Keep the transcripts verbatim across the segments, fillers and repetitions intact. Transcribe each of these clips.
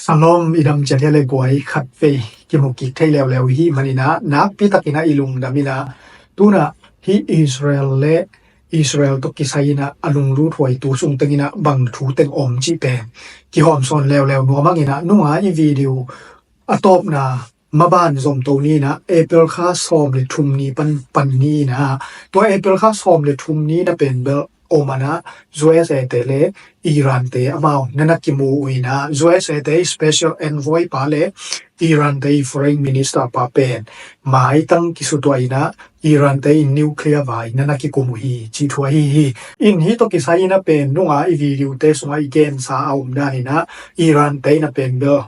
Shalom, i dam ciat hia le guai, khatvei kimu kik thei leuleu i hih manin ah, nakpi takin ah i lungdam in ah, tu-in ah hih Israel le Israel tawh kisai in ah a lunglut huai tu sung teng in ah bang thu teng om cih pen kihawmsawn leuleu nuam ing in ah, nung ah i video a tawpna maban zomto ni in ah April kha sawm le thum ni pan, pan ni in ah, tua April kha sawm le thum ni na pen bel Oman ah U S A te le Iran te amau na na kimu uh in ah, U S A te Special Envoy pa le Iran te Foreign Minister pa pen maitang kisutuah in ah, Iran te in nuclear vai na na kikum uh hi, cih thu ahi hi. In hih tawh kisai in ah pen nung ah i video te sungah i gensa a om dan in ah, Iran te in ah pen bel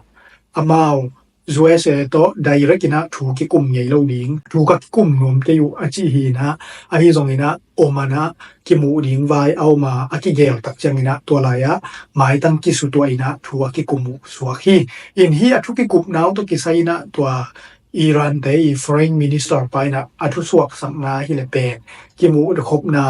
amau U S A tawh direct in ah thu kikum ngei lo ding, thu ka kikum nuam kei uh a cih hi in ah, ahi zongin ah Oman ah kimuh ding vai a om a, a kigel tak ciangin ah tua lai ah maitang kisutuah in ah thu a kikum uh suak hi. In hih a thu kikupna uh tawh kisai in ah tua Iran te i Foreign Minister pa in ah a thusuaksakna hi le pen, kimuh khopna,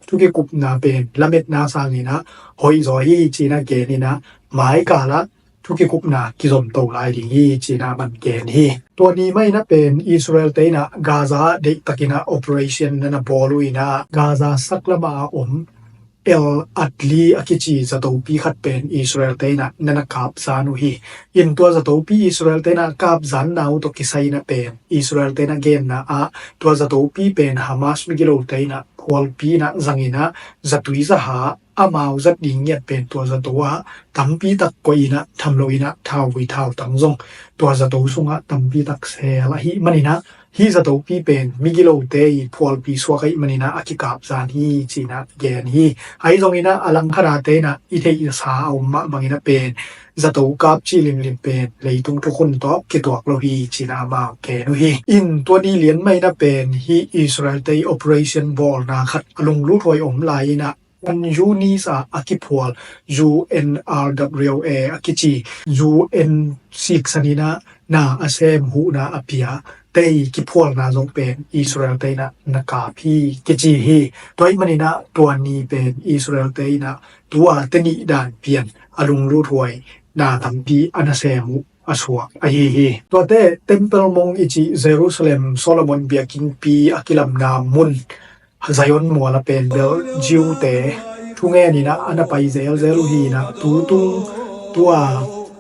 thu kikupna pen lametna sangin ah hoih zaw hi, ci-in ah gen in ah, mai kal ah thu kikupna kizomto lai ding hi, ci-in ah man gen hi. Tua ni mah in ah pen Israel te in ah Gaza ah deihtakin ah operation na na bawl uh in ah, Gaza saklam ah a om El Adli a kici zatopi khat pen Israel te in ah na na kapzan uh hi. In tua zatopi Israel te in ah kapzanna uh tawh kisai in ah pen Israel te in ah genna ah, tua zatopi pen Hamas migilo te in ah phualpi in ah zang in ah, zatui zaha amau zat ding ngiat pen tua zato ah tampi tak koih in ah, tham lo in ah thauvui thautang zong tua zato sungah tampi tak sel ahih manin ah, hih zatopi pen migilote i phualpi suak ahih manin ah a kikapzan hi, ci-in ah gen hi. Ahi zongin ah a langkhat a te in ah i theihsa a om mah bangin ah pen zato kap cih limlim pen leitung thukhun tawh kituak lo hi, ci-in ah amau gen uh hi. In tua ni lian mah in ah pen hih Israel te i operation bawlna khat a lunglut huai om lai in ah, Khan Yunis ah a kiphual U N R W A a kici, U N siksan in ah na a sem, huhna a pia te i kiphualna zong pen Israel te in ah na kap hi, kici hi. Tua ahih manin ah tua ni pen Israel te in ah tua te nih dan pian a lunglut huai na tampi a na sem uh a suak ahi hi. Tuate Temple Mount i cih Jerusalem Solomon biakinnpi a kilamna mun Zion mual ah pen bel Jew te thungen in ah a na pai zelzel uh hi in ah, tutung tua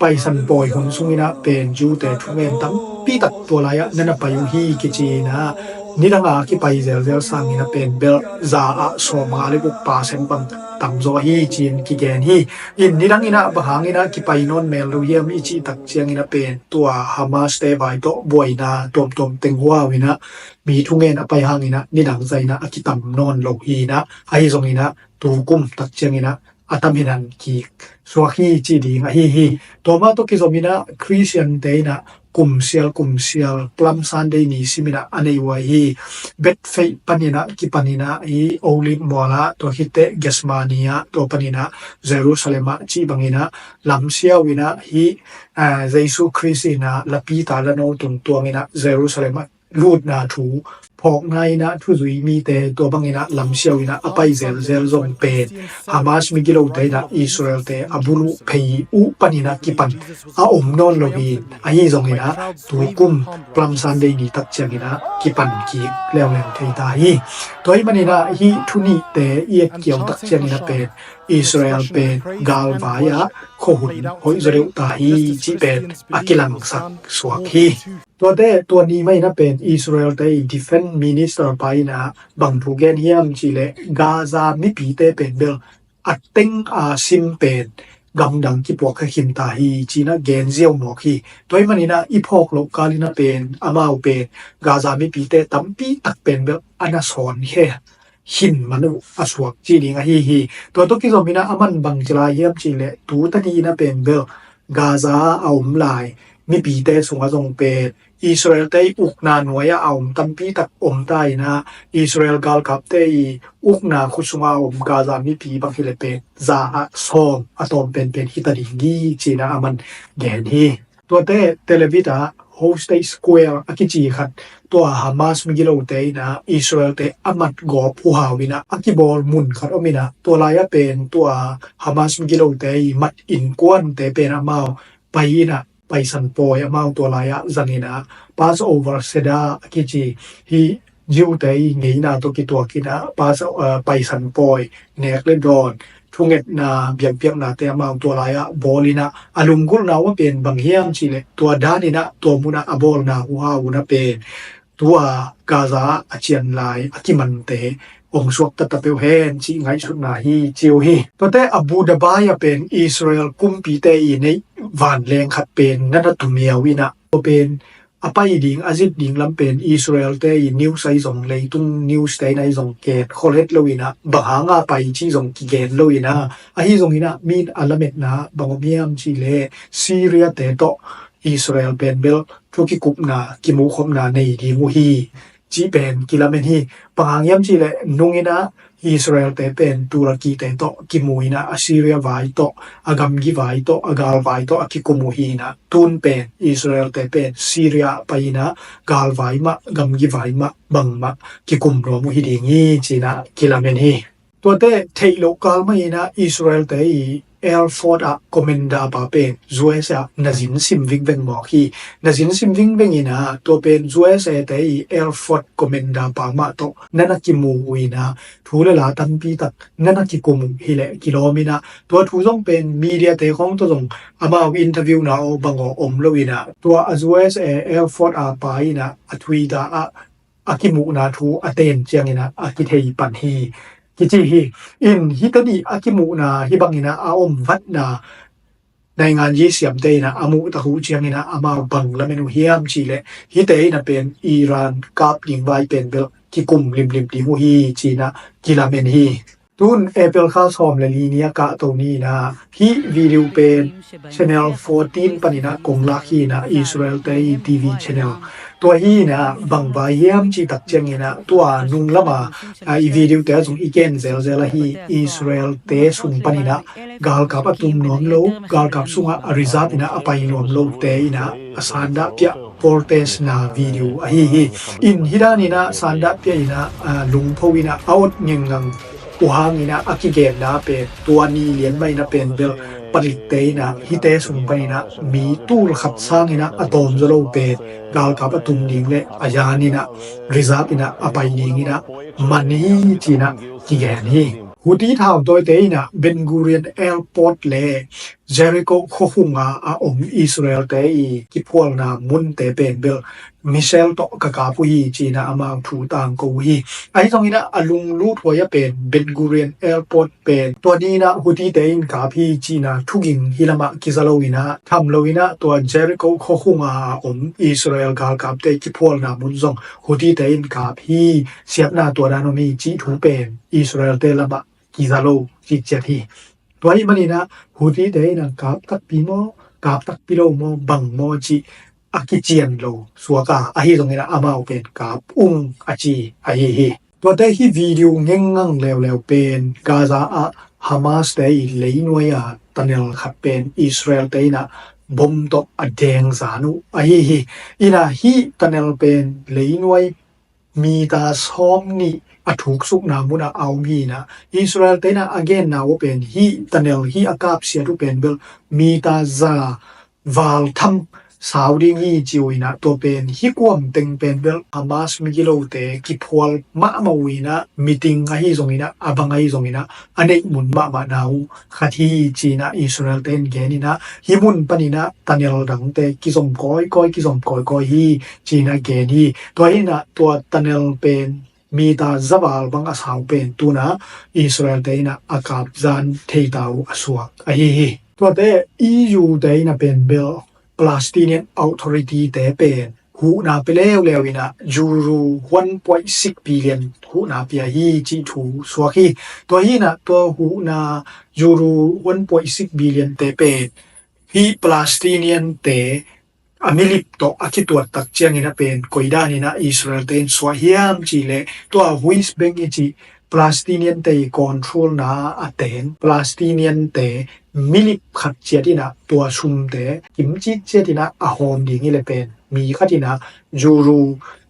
paisan pawi hun sung in ah pen Jew te thungen tampi tak tua lai ah na na pai uh hi, kici in ah, nidang a kipai zelzel sang in ah pen bel za ah sawmnga le guk percent bang tamzaw hi, ci-in kigen hi. In nidang in ah bang hang in ah kipai nawn mel lo hiam i cih tak ciangin ah pen tua Hamas te vai tawh buaina tuamtuam teng huau in ah mi thungen a pai hang in ah nidang zah in ah a kitam nawn lo hi in ah, ahi zongin ah tukum tak ciangin ah a tam hinan kik suak hi, ci ding ahi hi. Tua mah tawh kizom in ah Christian te in ah kum sial kum sial Palm Sunday ni sim in ah a nei uh ahi hi. Bethphage pan in ah kipan in ah hih Olive mual ah, tua khit teh Gethsemane ah, tua pan in ah Jerusalem ah cih bang in ah lamsiau in ah hih, ah, Jesu Khrist in ah lapita lano tungtuang in ah Jerusalem ah lutna thu phawkna in ah thuzui mite tua bang in ah lamsiau in ah a pai zelzel zong pen Hamas migilote in ah Israel te a buluh phei uh pan in ah kipan a om nawn lo hi. Ahi zongin ah tukum Palm Sunday ni tak ciangin ah kipan kik leuleu thei ta hi. Tua ahih manin ah hih thu nihte i et kiau tak ciangin ah pen Israel pen galvai ah khuahun hoih zaw deuh ta hi, cih pen a kilangsak suak hi. Tuate tua ni mah in ah pen Israel te i Defense Minister pa in ah bang thu gen hiam cih leh, Gaza mipite pen bel a teng a sim pen gamdang kipuak kha khin ta hi, ci-in ah gen ziau mawk hi. Tua ahih manin ah i phawk loh kal in ah pen amau pen Gaza mipite tampi tak pen bel a na sawn khe khin man uh a suak ci ding ahi hi. Tua tawh kizom in ah a man bang ci lai hiam cih leh, tu ta ni in ah pen bel Gaza a om lai mipite sungah zong pen Israel te i ukna nuai ah a om tampi tak om ta in ah, Israel galkapte i ukna khut sungah a om Gaza mipi bang hi leh pen za ah sawm a tawm penpen hi ta ding hi, ci-in ah a man gen hi. Tuate Tel Aviv ah Hostage Square a kici khat, tua Hamas migilote in ah Israel te a mat gawp huhau in ah a kibawl mun khat om in ah, tua lai ah pen tua Hamas migilote i mat innkuante pen amau pai in ah, Paisan pawi amau tua lai-ah zang in ah, Passover Seder a kici, hih Jew-te i ngeina tawh kituak in ah, Pas-, eh, Paisan pawi, nek le dawn, thungetna biakpiaknate amau tua lai-ah bawl in ah, a lunggulhna uh a pen bang hiam cih leh, tua dan in ah, tua mun ah a bawlna uh a hun a pen tua Gaza a cian lai a kimante hong suakta ta peuh hen cih ngaihsutna hi ci uh hi. Tuate Abu Dhabi ah pen Israel kumpite i neih vanleng khat pen na na tumiau in ah, tua pen a pai ding, a zit ding lam pen Israel-te i news ahi zong, leitung news-te in ahi zong ken khol het lo in ah, bang hanga pai cih zong kigen lo in ah, ahi zong in ah, mi in a lametna bang om hiam cih leh Syria-te tawh Israel pen bel thu kikupna, kimuhkhopna nei ding uh hi cih pen kilamen hi. Bang hang hiam cih leh nung in ah Israel-te pen Turkey-te tawh kimu in ah, Assyria vai tawh, a gamgi vai tawh, a galvai tawh a kikum uh hi in ah, tun pen Israel-te pen Syria pai in ah, galvai mah, gamgi vai mah, bangmah kikum nuam uh hi ding hi ci in ah kilamen hi. Tuate theih loh kal mah in ah Israel-te i Air Force ah commander pa pen U S A ah na zin sim vingveng mawk hi. Na zin sim vingveng in ah tua pen U S A-te i Air Force commander pa mah tawh na na kimu uh in ah, thu le la tampi tak na na kikum uh hi leh kilawm in ah, tua thu zong pen media-te khawng tawh zong amau interview-na aw bang aw om lo in ah, tua a U S A Air Force a pa in ah a Twitter ah a kimuhna thu a ten ciangin ah a kithei pan hi kici hi. In hih tadih a kimuhna hih bangin ah a om vatna naingan yi siamte in ah a muh tak uh ciangin ah amau bang lamen uh hiam cih leh, hihte in ah pen Iran kap ding vai pen bel kikum limlim ding uh hi ci in ah kilamen hi. Tun April kha sawm le li ni a kahto ni in ah hih video pen Channel fourteen panin ah kong lak hi in ah, Israel-te i T V channel. Tua hi in ah bang vai hiam cih tak ciangin ah, tua nung lam a, a, i video-te ah zong i gen zelzel ahi, Israel-te sung panin ah galkap a tum nuam lo, galkap sungah a reserve in ah a pai nuam lote in ah a sandah piah protest-na video ahi hi. In hih dan in ah sandah piah in ah, a, lungpho in ah a ot ngengngang uh hangin ah a kigenna pen tua ni lian mah in ah pen bel palikte in ah hihte sung panin ah mi tul khat sangin ah a tawm zaw lo pen galkap a tum ding le a yan in ah reserve in ah a pai ding in ah man hi ci in ah kigen hi. Houthi thautawite in ah Ben Gurion Airport le Jericho khuakhung a a om Israel-te i kiphualna munte pen bel missile tawh ka kap uh hi ci in ah amau thu tangko uh hi. Ahi zongin ah a lunglut huai a pen Ben Gurion Airport pen tua ni in ah Houthi-te in kap hi ci in ah thuging hih lamah kiza lo in ah, tham lo in ah tua Jericho khuakhung a a om Israel galkapte kiphualna mun zong Houthi-te in kap hi, siatna tua dan om hi cih thu pen Israel-te lamah kiza lo cih ciat hi. Tua ahih manin ah Houthi-te in ah kap takpi maw, kap takpi lo maw, bang maw cih a kician lo suak a, ahi zongin ah amau pen kap ung a ci ahi hi. Tuate hih video ngengngang leuleu pen Gaza ah Hamas-te i leinuai a tunnel khat pen Israel-te in ah bom tawh a dengzan uh ahi hi. In ah hih tunnel pen leinuai meter sawmnih a thuksukna mun ah a om hi in ah, Israel-te in ah a genna uh pen hih tunnel hih a kapsiat uh pen bel meter za val tham sau ding hi ci uh in ah, tua pen hih kuam teng pen bel Hamas migilote kiphual mahmah uh in ah, meeting ahi zongin ah, a bang ahi zongin ah a neih mun mahmahna uh khat hi ci in ah Israel-te in gen in ah, hih mun panin ah tunnel dangte kizom kawikawi, kizom kawikawi hi ci in ah gen hi. Tua hi in ah tua tunnel pen meter za val bang a sau pen tu in ah Israel-te in ah a kapzan theita uh a suak ahi hi. Tuate E U-te in ah pen bel Palestinian Authority-te pen huhna pia leuleu in ah euro one point six billion huhna pia hi cih thu suak hi. Tua hi in ah tua huhna euro one point six billion-te pen hih Palestinian-te a milip tawh a kituat tak ciangin ah pen koi dan in ah Israel-te in suah hiam cih leh, tua West Bank i cih Palestinian-te i control-na a teng Palestinian-te milip khat ciat in ah tua sumte kimcik ciat in ah a hawm ding hi leh pen mi khat in ah euro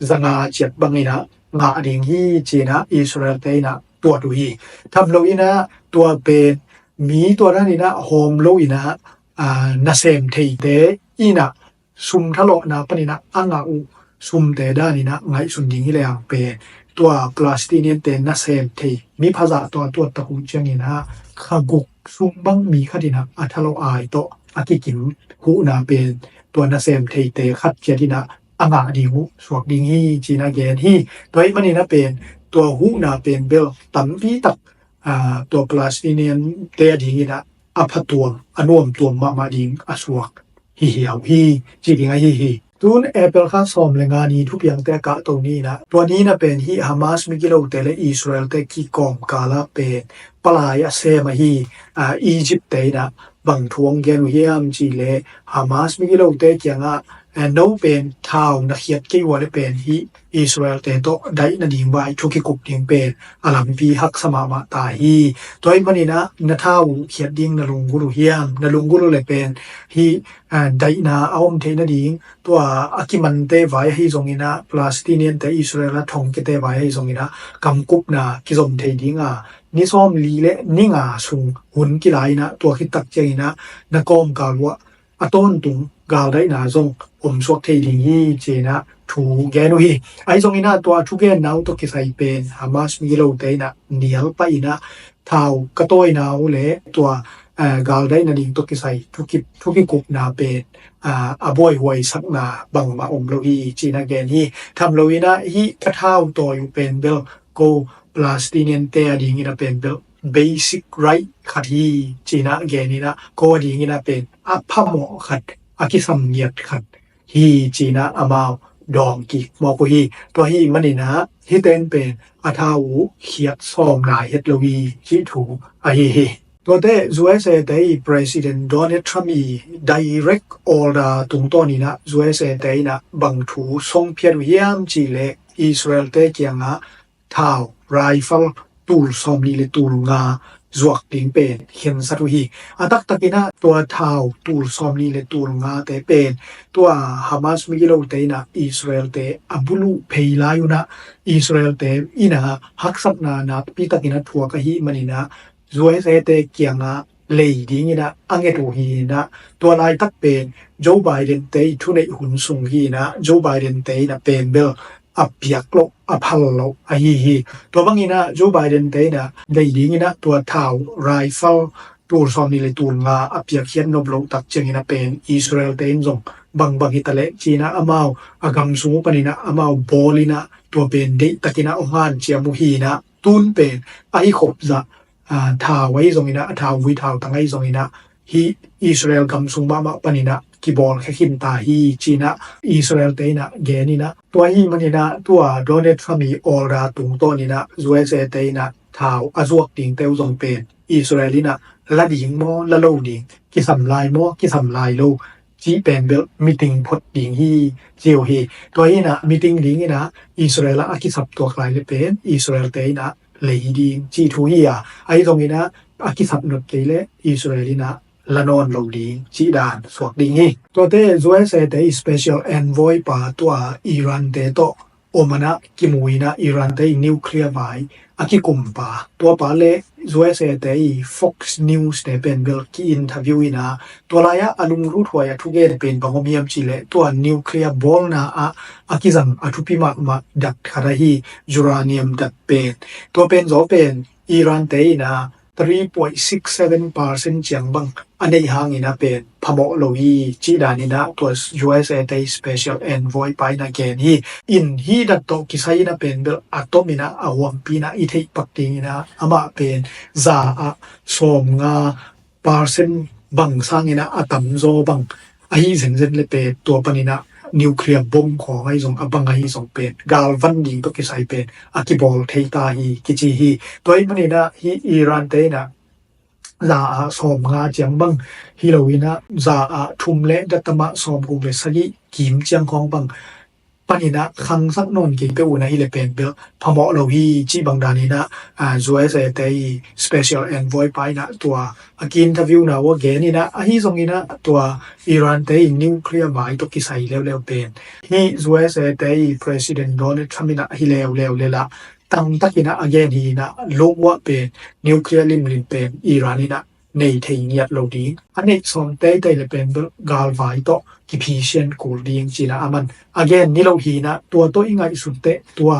za nga ciat bang in ah ngah ding hi ci in ah Israel-te in ah tuat uh hi. Tham lo in ah tua pen mi tua dan in ah hawm lo in ah aa, nasem theite in ah sum thalawhna panin ah a ngah uh sumte dan in ah ngaihsun ding hi leng pen, tua Palestinian-te nasem thei, mi phazah tawh a tuat tak uh ciangin ah kha guk sum bang mi khat in ah a thalawh ai tawh a kikim huhna pen tua nasem theite khat ciat in ah a ngah ding uh suak ding hi ci-in ah gen hi. Tua ahih manin ah pen tua huhna pen bel tampi tak, aa, tua Palestinian-te a dingin ah a phatuam, a nuamtuam mahmah ding a suak hi hiau hi, ci ding ahi hi. Tun April kha sawm le nga ni thupiangte a kahto ni in ah, tua ni in ah pen hih Hamas migilote le Israel-te kikawmkal ah pen palai a sem ahi, aa, Egypt-te in ah bang thu hong gen uh hiam cih leh, Hamas migilote kiangah, aa, no pen thau na khiat kei uh leh pen hih Israel-te tawh daih nading vai thu kikup ding pen a lampi haksa mahmah ta hi. Tua ahih manin ah na thau uh khiat ding na lunggulh uh hiam, na lunggulh uh leh pen hih, aa, daihna a om theih nading, tua a kimante vai ahi zongin ah, Palestinian-te Israel a thongkiate vai ahi zongin ah kamkupna kizom thei ding a, ni sawmli le ni nga sung hun kila in ah tua khit tak ciangin ah na kawmkal uah a tawntung galdaihna zong omsuak thei ding hi ci-in ah thu gen uh hi. Ahi zongin ah tua thugenna uh tawh kisai pen Hamas migilote in ah nial pah in ah thau ka tawina uh le tua, eh, galdaih nading tawh kisai thuki, thukikupna pen, ah, a buaihuaisakna bangmah om lo hi ci-in ah gen hi. Tham lo in ah hih ka thau tawi uh pen bel ko Palestinian-te a dingin ah pen bel basic right khat hi ci-in ah gen in ah, ko a dingin ah pen a phamawh khat, a kisam ngiat khat hi ci-in ah amau dawng kik mawk uh hi. Tua ahih manin ah hihte in pen a thau uh khiat sawm nai het lo hi cih thu ahi hi. Tuate U S A-te i President Donald Trump i direct order tungtawn in ah U S A-te in ah bang thu song phiat uh hiam cih leh, Israel-te kiangah thau rifle tul sawmnih le tul nga zuak ding pen khensat uh hi. A taktak in ah tua thau tul sawmnih le tul ngate pen tua Hamas migilote in ah Israel-te a buluh phei lai un ah, Israel-te in ah haksatna nakpi takin a thuak ahih manin ah U S A-te kiangah lei dingin ah a nget uh hi in ah, tua laitak pen Joe Biden-te i thuneih hun sung hi in ah, Joe Biden-te in ah pen bel a piak loh, a phal loh ahi hi. Tua bangin ah Joe Biden-te in ah lei dingin ah tua thau rifle tul sawmnih le tul nga a piakkhiat nop loh tak ciangin ah pen Israel-te in zong bangbang hi ta leh ci-in ah amau a gam sung uh panin ah amau bawl in ah tua pen deih takin ah hong hanciam uh hi in ah, tun pen ahi khop zah, ah, thau ahi zongin ah, a thauvui thautang ahi zongin ah, hih Israel gam sung mahmah panin ah kibawlkhia khin ta hi ci-in ah Israel-te in ah gen in ah, tua ahih manin ah tua Donald Trump i order tungtawn in ah U S A-te in ah thau a zuak dingte uh zong pen Israel in ah la ding maw, la lo ding, kisam lai maw, kisam lai lo cih pen bel meeting phot ding hi ci uh hi. Tua hi in ah meeting dingin ah Israel ah a kisap tuak lai leh pen Israel-te in ah lei ding cih thu hi a, ahi zongin ah a kisap nop kei leh Israel in ah la nawn lo ding cih dan suak ding hi. Tuate U S A-te i special envoy pa tua Iran-te tawh om a na kimu in ah Iran-te i nuclear vai a kikum pa, tua pa le U S A-te i Fox News-te pen bel ki-interview in ah, tua lai-ah a lungluthuai a thugen pen bang om hiam cih leh tua nuclear bawlna ah a kizang a thupi mahmah dat khat ahi uranium dat pen. Tua pen zaw pen Iran-te in ah three point six seven percent ciang bang a neih hangin ah pen phamawh lo hi cih danin ah tua U S A-te i special envoy pa in ah gen hi. In hih dat tawh kisai in ah pen bel a tom in ah a huampi in ah i theih pak dingin ah amah pen za ah sawmnga percent bang sangin ah a tamzaw bang ahi zenzen le pen tua panin ah nuclear bomb khawng ahi zong, a bang ahi zong pen galvan ding tawh kisai pen a kibawl thei ta hi kici hi. Tua ahih manin ah hih Iran-te in ah za ah sawmnga ciang bang hi lo in ah za ah thum le datama sawmguk le sagih kim ciang khawng bang panin ah khangsak nawn kei peuh un ah hi le pen bel phamawh lo hi cih bang danin ah, ah, U S A-te i special envoy pa in ah tua a ki-interview na uh a gen in ah, ahi zongin ah tua Iran-te i nuclear vai tawh kisai leuleu pen hih U S A-te i President Donald Trump in ah hi leuleu le lah tangtakin ah a gen hi in ah, lo uah pen nuclear limlim pen Iran in ah nei thei ngiat lo ding. A neih sawm teitei le pen bel galvai tawh kiphisian kul ding cina a man a gen ni lo hi na, tua tawh i ngaihsut teh tua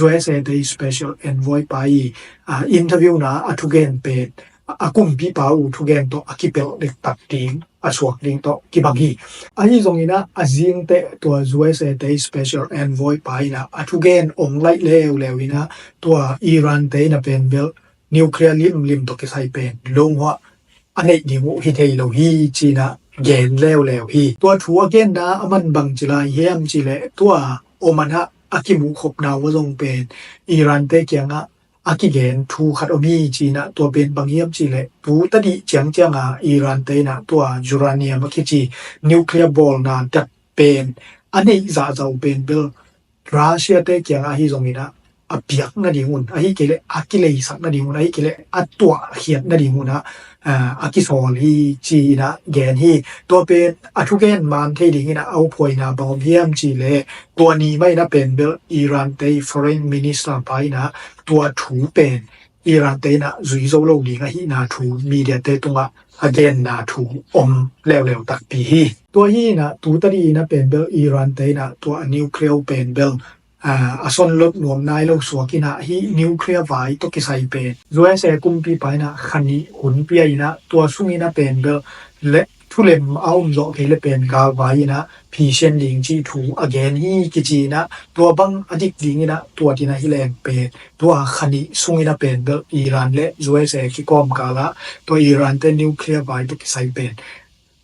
U S A te special envoy pa i, a, interview na a thugen pen a kumpipa uh thugen tawh a kipelh dektak ding a suak ding tawh kibang hi. Ahi zongin ah a zing teh tua U S A te special envoy pa in ah a thugen ong laih leuleu in ah tua Iran te in ah pen bel nuclear limlim tawh kisai pen lunghuah a neih ding uh hi thei lo hi cina gen leuleu hi. Tua thu a genna a man bang ci lai hiam cih leh tua Oman ah a kimuh khopna uh a zong pen Iran te kiangah a kigen thu khat om hi cina, tua pen bang hiam cih leh tu tadih ciangciang a Iran te in ah tua uranium a kici nuclear bawlna dat pen a neih zahzah uh pen bel Russia te kiangah ahi zongin ah a piak nading un, ahi kei leh a kileisak nading un, ahi kei leh a tuahkhiat nading un ah, ah, a kisawl hi ci in ah gen hi. Tua pen a thugen man thei dingin ah a uphuaina bang om hiam cih leh tua ni mah in ah pen bel Iran te foreign minister pa in ah tua thu pen Iran te in ah zui zo lo ding ahihna thu media te tungah a genna thu om leuleu takpi hi. Tua hi in ah tu tadih in ah pen bel Iran te in ah tua a nuclear pen bel, ah, a son lot nuam nai lo suak in ah hih nuclear vai tawh kisai pen U S A kumpipa in ah kha nih hun pia in ah tua sung in ah pen bel le thulem a om zawh kei le pen galvai in ah phisian ding cih thu a gen hi kici in ah tua bang a dik ding in ah tua tin ah hi leng pen tua kha nih sung in ah pen bel Iran le U S A kikawm kal ah tua Iran te nuclear vai tawh kisai pen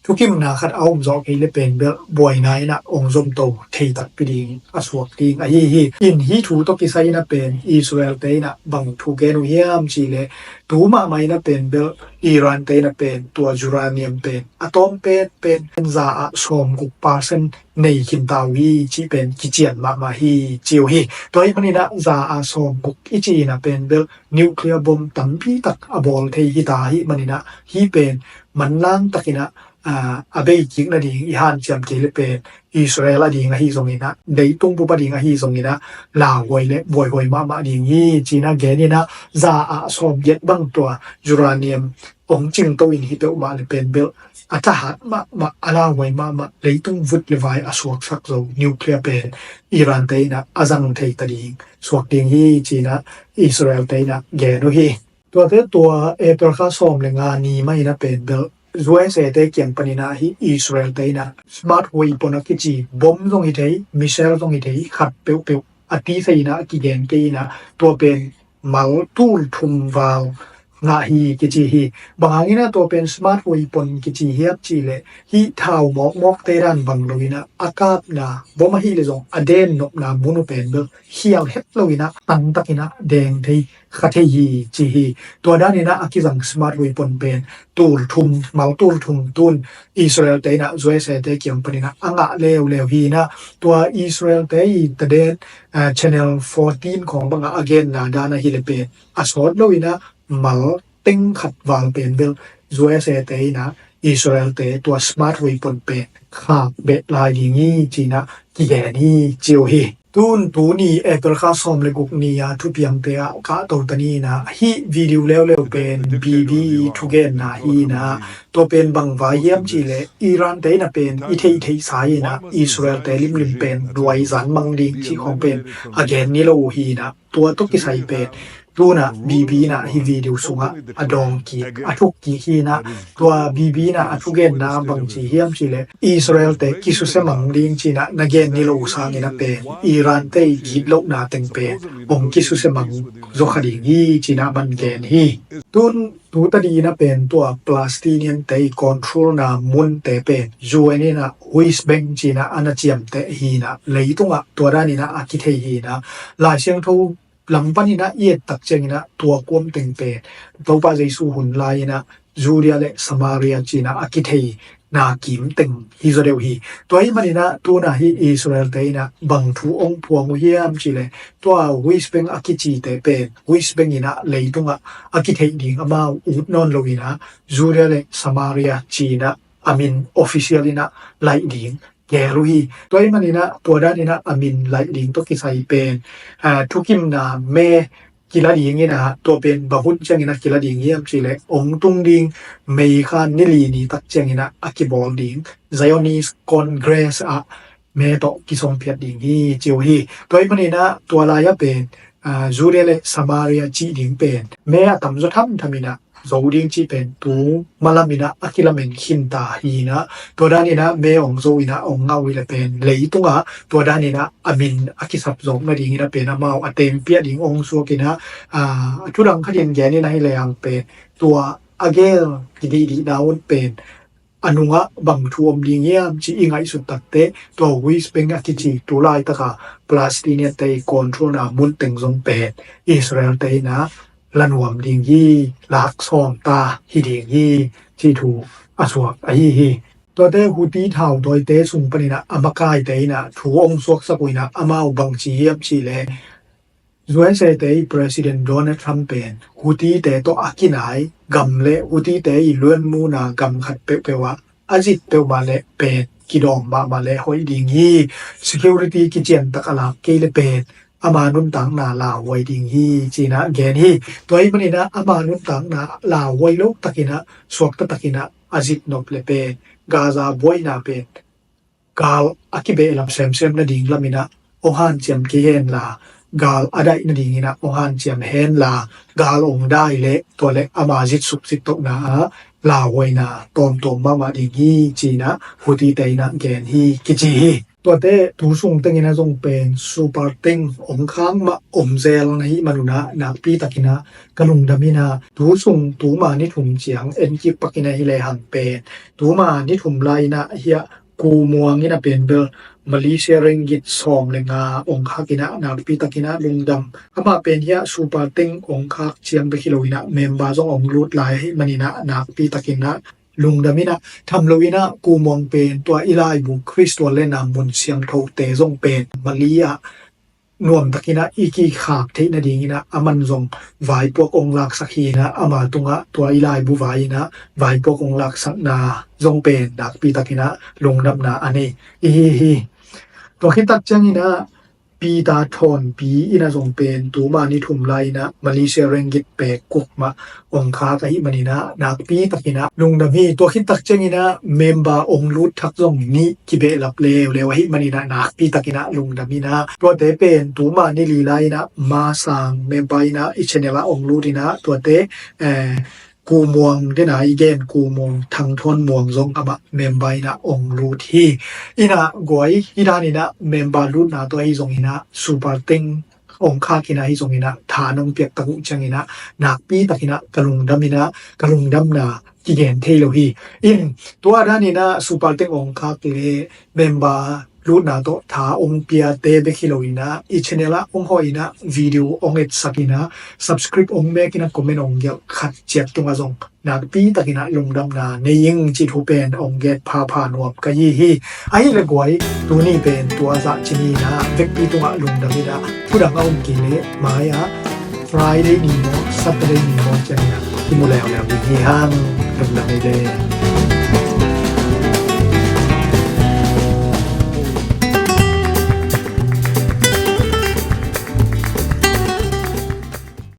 thukimna khat a om zawh kei le pen bel buaina in ah ong zomto thei takpi ding a suak ding ahi hi. In hih thu tawh kisai in ah pen Israel te in ah bang thu gen uh hiam cih leh tu mahmah in ah pen bel Iran te in ah pen tua uranium pen a tawm petpet pen za ah sawmguk percent nei khin ta uh hi cih pen kician mahmah hi ci uh hi. Tua ahih manin ah za ah sawmguk i cih in ah pen bel nuclear bomb tampi tak a bawl thei hi ta ahih manin ah hih pen manlang takin ah, ah, a bei kik nading i hanciam kei le pen Israel a ding ahi zongin ah, leitung bup a ding ahi zongin ah lauhuai le buaihuai mahmah ding hi cina gen in ah za ah sawmgiat bang tua uranium ong cingto in hi peuhmah le pen bel a thahat mahmah, a lauhuai mahmah, leitung vut le vai a suaksak zo nuclear pen Iran te in ah a zang thei ta ding suak ding hi cina Israel te in ah gen uh hi. Tuate tua April kha sawm le nga ni mah in ah pen bel U S A te kiang panin ah hih Israel te in ah smart weapon a kici bomb zong hi thei, missile zong hi thei, khat peuhpeuh a ti thei in ah a kigen kei in ah tua pen mal tul thum val ngah hi kici hi. Bang hangin ah tua pen smart weapon kici hiam cih leh hih thau mawkmawk te dan bang lo in ah a kapna bomb ahi le zong a den nopna mun uh pen bel khial het lo in ah tangtak in ah deng thei kha thei hi ci hi. Tua dan in ah a kizang smart weapon pen tul thum, mal tul thum tun Israel te in ah U S A te kiang panin ah a ngah leuleu hi in ah tua Israel te i taden, ah, Channel fourteen khawng bangah a genna dan ahi le pen a sawt lo in ah mal teng khat val pen bel U S A te in ah Israel te tua smart weapon pen khak beh lai ding hi cina kigen hi ci uh hi. Tun tuni April kha sawm le guk ni a thupiangte ah kahto ta ni in ah hih video leuleu pen Bibi thugenna hi in ah tua pen bang vai hiam cih leh Iran te in ah pen i theihtheihsa in ah Israel te limlim pen nuaizan mang ding cih khawng pen a gen ni lo uh hi in ah tua tawh kisai pen tun ah Bibi in ah hih video sungah a dawng kik a thuk kik hi in ah tua Bibi in ah a thugenna bang ci hiam cih leh Israel te kisusia mang ding cina na gen ni lo uh sangin ah pen Iran te i gitlohna teng pen ong kisusia mang zaw kha ding hi cina man gen hi. Tun tu tadih in ah pen tua Palestinian te i control na mun te pen U N in ah West Bank cina a na ciamteh hi in ah leitungah tua dan in ah a kithei hi in ah Lai Siangtho lam panin ah i et tak ciangin ah tua kuam teng pen Topa Jesu hun lai in ah Judea le Samaria cina a kithei na kim teng hi zaw deuh hi. Tua ahih manin ah tun ah hih Israel te in ah bang thu ong phuang uh hiam cih leh tua West Bank a kici te pen West Bank in ah leitungah a kitheih ding amau ut nawn lo in ah Judea le Samaria cina a min official in ah laih ding gel uh hi. Tua ahih manin ah tua dan in ah a min laih ding tawh kisai pen, ah, thukimna me kila ding in ah, tua pen bang hun ciangin ah kila ding hiam cih leh, hong tung ding May kha ni li ni tak ciangin ah a kibawl ding Zionist Congress ah me tawh kisawmphiat ding hi ci uh hi. Tua ahih manin ah tua lai-ah pen, aa, Judea le Samaria cih ding pen me a tamzaw thamtham in ah zo ding cih pen tu malam in ah a kilamen khinta hi in ah, tua dan in ah me hong zo in ah hong ngah uh hi leh pen leitungah tua dan in ah a min a kisap zawk nading in ah pen amau a tempiah ding hong suak in ah, aa, a thudang khat in gen in ah hi lehang pen tua a gel kidihdihna hun pen a nungah bang thu om ding hiam cih i ngaihsut takteh, tua West Bank a kici tu laitaka Palestinian-te i control-na mun teng zong pen Israel-te in ah la nuam ding hi, lak sawm ta hi ding hi cih thu a suak ahi hi. Tuate Houthi thautawite sung panin ah a makaite in ah thu hong suaksak uh in ah amau bangci hiam cih leh, U S A-te i President Donald Trump pen Houthi-te tawh a kinai gam le Houthi-te i luanmuna gam khat peuhpeuh ah a zit peuhmah leh pen kidawm mahmah leh hoih ding hi. Security kiciantak a lak kei leh pen ama nuntakna lauhuai ding hi ci-in ah gen hi. Tua ahih manin ah ama nuntakna lauhuai lo takin ah, suakta takin ah a zit nop leh pen Gaza buaina pen gal a kibehlap semsem nading lam in ah hong hanciam kei hen la, gal a daih nading in ah hong hanciam hen la, gal hong dai leh tua leh ama zitsuk zittohna ah lauhuaina tawmtawm mahmah ding hi ci-in ah Houthi-te in ah gen hi kici hi. Tuate tu sung teng in ah zong pen super teng hong khak mah om zel na hih man un ah nakpi takin ah ka lungdam in ah, tu sung tuma ni thum ciang en kik pak in ah hi lehang pen tuma ni thum lai in ah hiah Kumuang in ah pen bel Malaysia ringgit sawm le nga hong khak in ah nakpi takin ah lungdam. Amah pen hiah super teng hong khak ciang bek hi lo in ah member zong hong lut lai ahih manin ah nakpi takin ah lungdam in ah, tham lo in ah Kumuang pen tua i laibu Khrist tuallenna mun siangthote zong pen Malay ah nuam takin ah i kikhak theih nading in ah aman zong vaipuak hong laksak hi in ah, ama tungah tua i laibu vai in ah vaipuak hong laksakna zong pen nakpi takin ah lungdamna a nei i hi hi. Tua khit tak ciangin ah Peter Thawnpi in ah zong pen tuma ni thum lai in ah Malaysia ringgit pek kuk mah hong khak ahih manin ah nakpi takin ah lungdam hi. Tua khit tak ciangin ah member hong lut thak zong nih kibehlap leuleu ahih manin ah nakpi takin ah lungdam in ah, tuate pen tuma ni li lai in ah masang member in ah i channel ah hong lut in ah tuate, eh, Kumuang den a i gen Kumuang Thangthawn Muang zong amah member in ah hong lut hi. In ah guai, hih dan in ah member lutna tawh ahi zongin ah super teng hong khak in ah ahi zongin ah tha nong piak tak uh ciangin ah nakpi takin ah ka lungdam in ah ka lungdamna kigen thei lo hi. In tua dan in ah super teng hong khak le member lutna tawh tha hong piate bek hi lo in ah i channel ah hong hawh in ah video hong etsak in ah subscribe hong mek in ah comment hong gelh khat ciat tungah zong nakpi takin ah lungdamna nei ing cih thu pen hong gen phapha nuam ka hi hi. Ahih leh guai, tuni pen tua zah ci ni in ah vekpi tungah lungdam in ah, thudang a om kei leh mai ah Friday ni maw Saturday ni maw ciangin ah kimu leuleu ding hi hang. Lungdam hi leh.